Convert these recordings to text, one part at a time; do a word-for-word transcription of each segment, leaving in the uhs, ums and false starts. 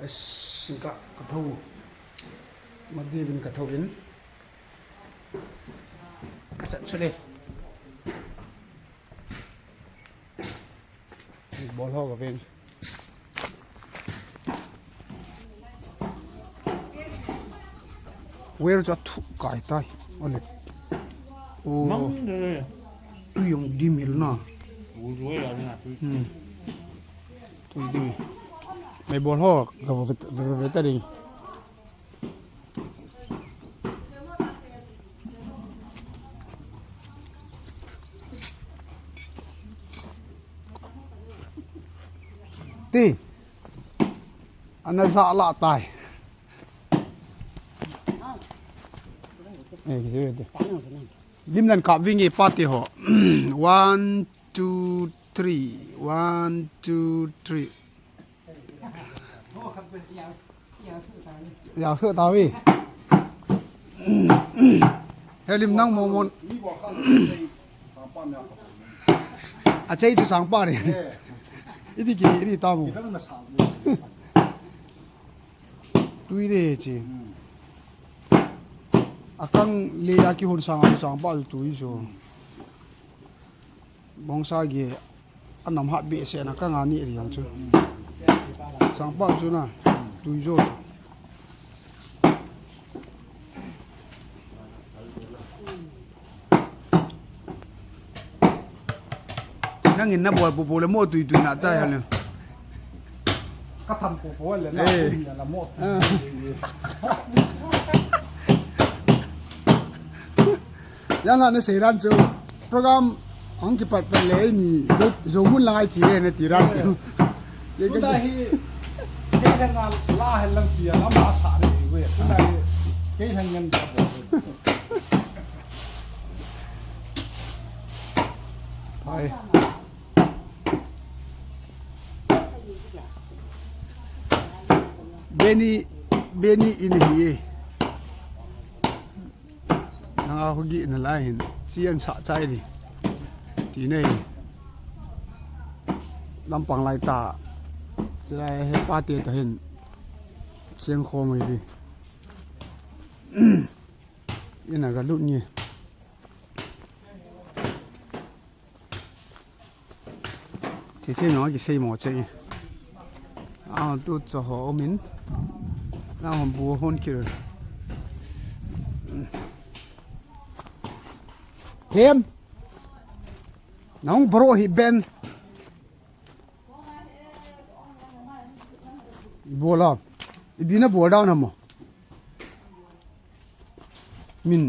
Singka ka tho. Madi bin ka tho in. Ka chat chule. Bol ho ka ven. Wer cha thu kai tai. Ole. O. Mang de. Tu yong di mil na. Wu zui ya na tu. Hmm. Tui tui. Mai bol ho ka ve ve ve ta ding. Ti. Ana za la tai. Eh, kisi te. Lim nan kap vingi pati ho. One, two, three. One, two, three. Yau su tawi. He lim nang momon. A chei chu sang pa ni. Iti ki ri ta mu. Tui de chi. Akang le a ki hun sang a sang pa tui chu. Bongsa ge anam hat be se na ka nga ni ri yang chu. Sang pa chu na tui jo chu. Nang in na bol pu pu le mo tui tui na ta ya le. Ka tham pu pu le na. Eh. Tui na la mo. Ah. Yang la na sei ran chu program ang ki pat pat le ni zo zo mun la ngai chi le na ti ran chu. Ye ka hi ke la la he lang pi la ma sa le we. Tuna hi ke la ngan da bo. Hai. Beni, Beni in hi. Nanga hugi na lai hin. Chian sa chai ni. Ti nei. Lampang lai ta. Chilai he pa te ta hin. Chiang kho mai bi. Ina ga lut ni. Thei thei nong kisei mo che. A tu cho ho min. Na hom bu hon kir. Hem. Nong bro hi ben. Bola. Ibina bola na mo. Min.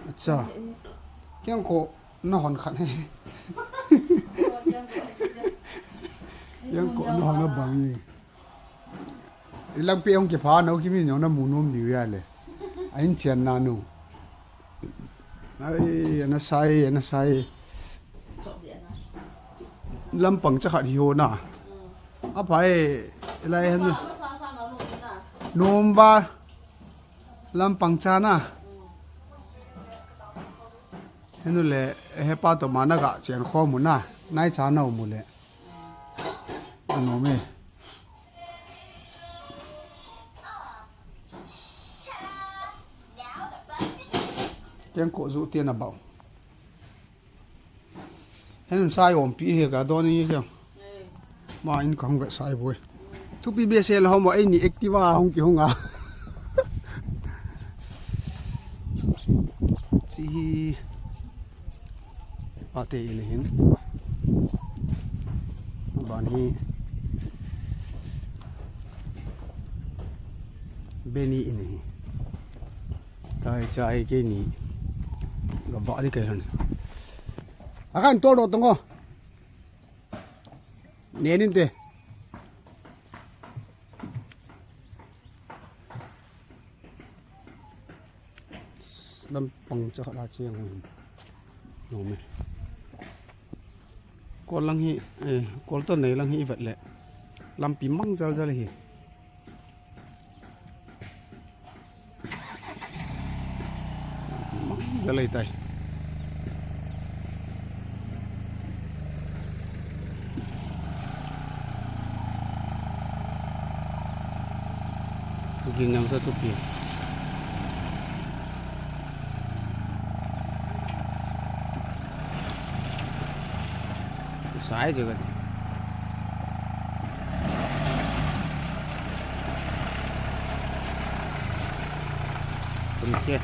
Acha. Kiang ko na hon khan he. Kiang ko na hon na bang ni. Ilang pe hong ke pha na ki min na mu nom diu ya le. Ain chian na nu. Ai, ana sai, ana sai. Lampang cha khat hi ho na. A phai, lai han. Nom ba. Lampang cha na. Henu le, he pa to ma na ga chian kho mu na. Nai cha na mu le. Ano me. Kiang ko zu tia na bau. Hen sai om pi he ka don ni ke. Ma in ka hong ka sai boi. Thupi be se la hom ei ni Activa hong ki hong a. Chi hi. Ate in hin. Ban hi. Beni in hi. Tai chai ke ni. Ga ba di kai han. Akan to do tongo. Nenin te. Lampang cha la chiang. No me. Kol lang hi, eh, kol to nei lang hi vet le. Lampi mang jal jal hi. Mang jal ai tai. Ging yang sa chu pi. Sai je ka. Tum ke.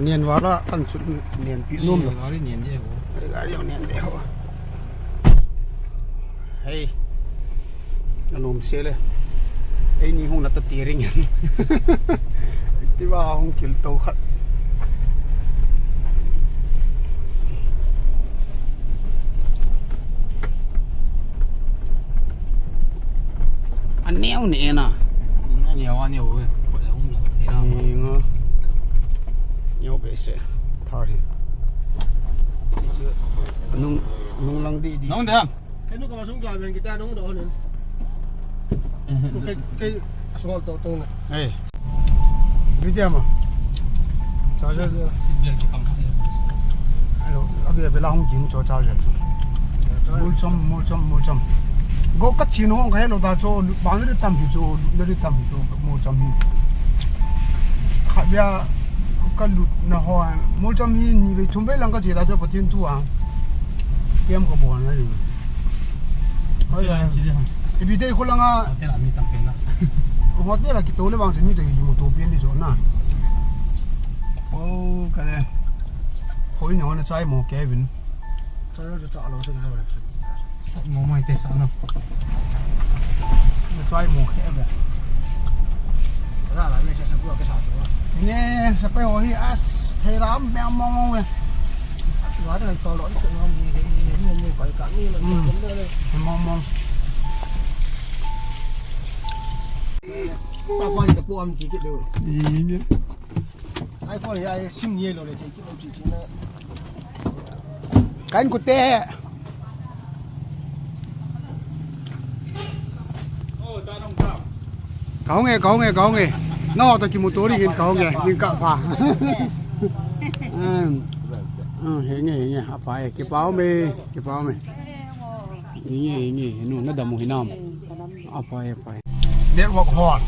Nian vala kan sut nian pi nom lo. Gari nian je ho. Gari nian je ho. Hei. Anom se le. Eini hung na ta ti ring. Ti va hung kil to khat. Aneo ne na. Aneo, aneo ve. Ko ya hung na. Ni ngo. Neo be se. Thar hi. Nung, nung lang di di. Nung dam. Kei nu ka masung ka ven kita nung do nen. Kei, kei asung to to na. Hey. Video ma. Charger. Hello, abi abi la hung ging cho charger. Mulcham, mulcham, mulcham. Go ka chin hong ka hello da cho, bang ni tam hi cho, ni tam hi cho, mulcham hi. Kha bia ka lut na ho, mulcham hi ni ve thum ve lang ka che da cho Pathen thu a. Kem ka bon na ni. Hoi la. Ipi te ko langa. Hotel a mi tam pen na. Hotel a kito le vang se mi to hi mo to pian ni jo na. Oh, ka le. Hoi na na chai mo Kevin. Chai lo cha lo se na. Sa mo mo te sa na. Na chai mo Kevin. Ra la me sa sa ku ke sa chu. Ne, sa pe ho hi as thei ram me mo mo me. As wa de to lo ni ko ni ni ni ko ka ni lo. Mo mo. Pa pa ni po am ki ke do. Ni ni. iPhone ya sim ye lo le te ki lo chi chi na. Kan ku te. Ka hong e, ka hong e, ka hong e. No, to ki motor rin ka hong e, rin ka pa. Um, um, henge, henge, apa e, ki pao me, ki pao me. Henge, henge, no, na damu hinam. Apa e, apa e. Network hall.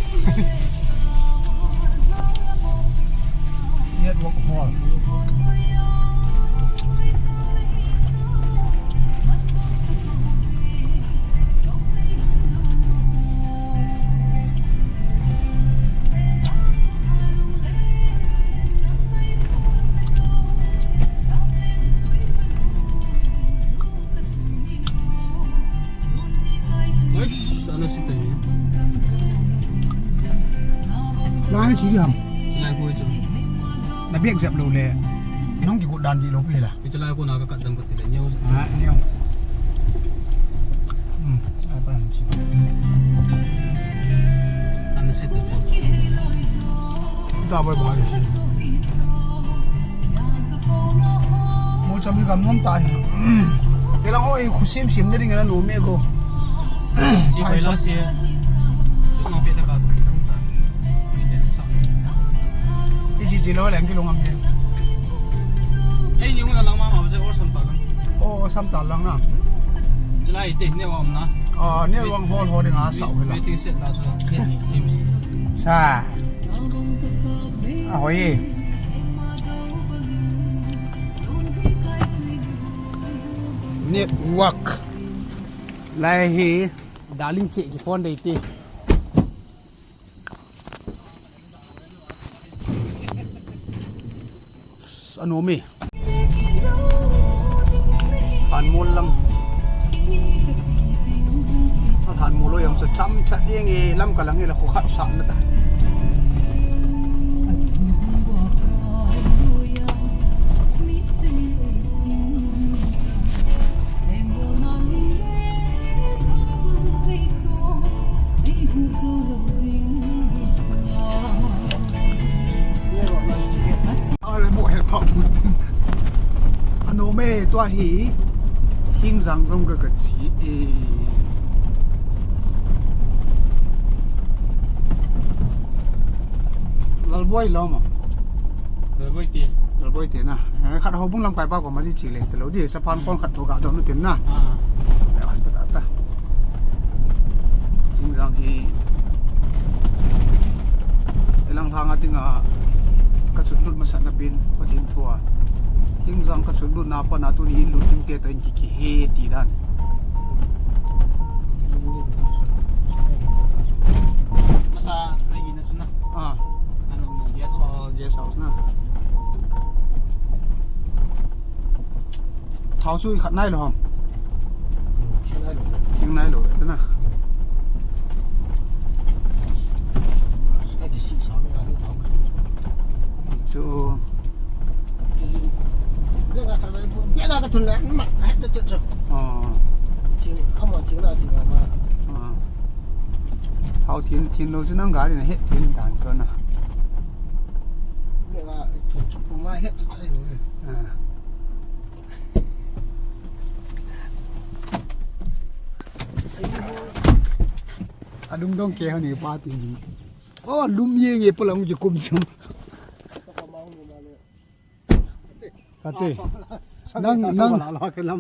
Network hall. Eish, ana sita ni. Lai na chi di ham. Chi lai ko chu. Na bek jap lo le. Nong ki ko dan di lo pi la. Chi lai ko na ka kat dan ko ti le nyo. Ha, nyo. Hmm, apa ham chi. Ana sita ni. Da bai bai. Mo cham hi gam nom ta hi. Kei lang ho, khu sim sim de ring na no me ko. Chi bai la se. Chu no pe ta ka. I chi chi lo le ang ki lo ngam de. Ei, ni hung na lang ma ma, je or sam ta lang. O, sam ta lang na. Chi lai te ne wa na. A, ne wang hol hol ding a sa u la. Waiting shed la so. Sim sim. Sa. A hoi. Network. Lai hi, darling che ki phone dei ti. Ano mi. Lhanmol lang. Lhanmol lo jong chu cham chat ding e, lam ka lang e la khu khat sa na ta. Ale mo he pa put. Ano me tua hi. Hing jang jong ka ka chi e. Lalboi lo mo. Lalboi ti. Lalboi ti na. Eh, khat ho bung lamkai pa ko ma ji chi le. Te lo di sa phan kon khat to ga don tin na. Ah. Lang hi, lang langa dinga ka chutlut masat na pin, Pathen thu a. Hingjang ka chutlut na pat a tuni in lut ding te toh in ki, kihe ti dan. Masa lagi na chu na. Ah. Ano, guest house. Oh, guest house na. Thao chu i khat nai lou ham? Thing nai lou. Thing nai lou, te na. Ka kisih sa ni, ani thao. Chu. Bia ka thun le, ma, he, te, te, te. Oh. Thing, ama thing na, thing ma. Ah. Thao thing, thing lou chu nang gari na he, thing dan chu na. Bia ka thun chu ma he, te, te, he. Ah. Alung dong ke hani pa ti ni. Oh, lum ye nge pa lang ki kum sum. Kati. Nang, nang,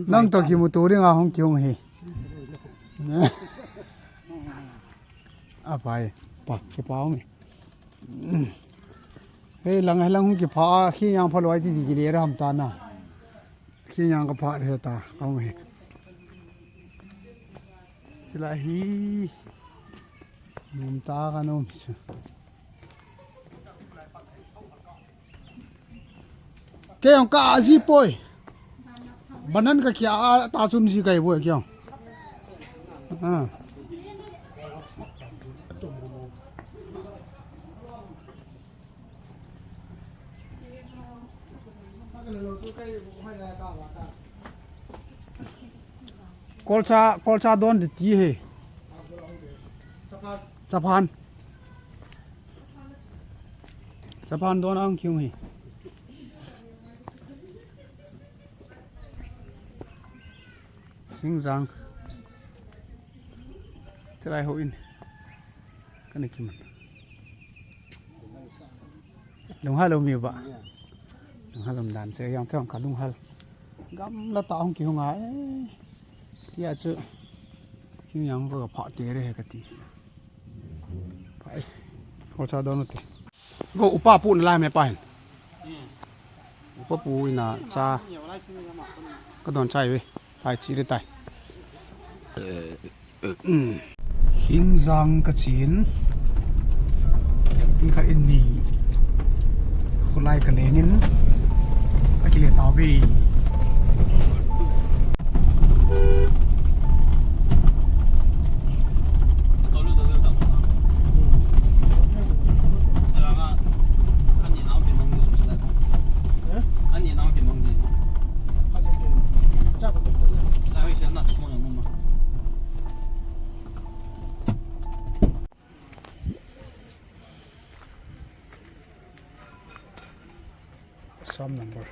nang to kimu to ring a hong ki hong he. A pai, pa, ki pa hong. He lang, he lang hung kipha, khi yang phalou ai ti ki le ra ham ta na. Khi yang ka pha he ta, ka hung he. Sila hi. Nom ta ka nom su. Ke yang ka aji poi. Banan ka kia ta chum ji kai boi ke yang. Ah. Kolcha, kolcha don de ti he. Chaphan. Chaphan don ang kiung he. Hingjang. Chalai ho in. Kana kiman. Lunghal um mi ba. Lunghal um dan che yang kang ka lunghal. Gamla ta hung ki hung a. Eh. Tia chu. Hingjang ko ka pha te re he kati. Pai. Ko cha don te. Go upa pu na la me pa hin. Upa pu ina cha. Ka don chai ve. Pai chi re tai. Hingjang ka chin. In khat in ni. Khulai ka lengin. Ka kile ta ve. Some number.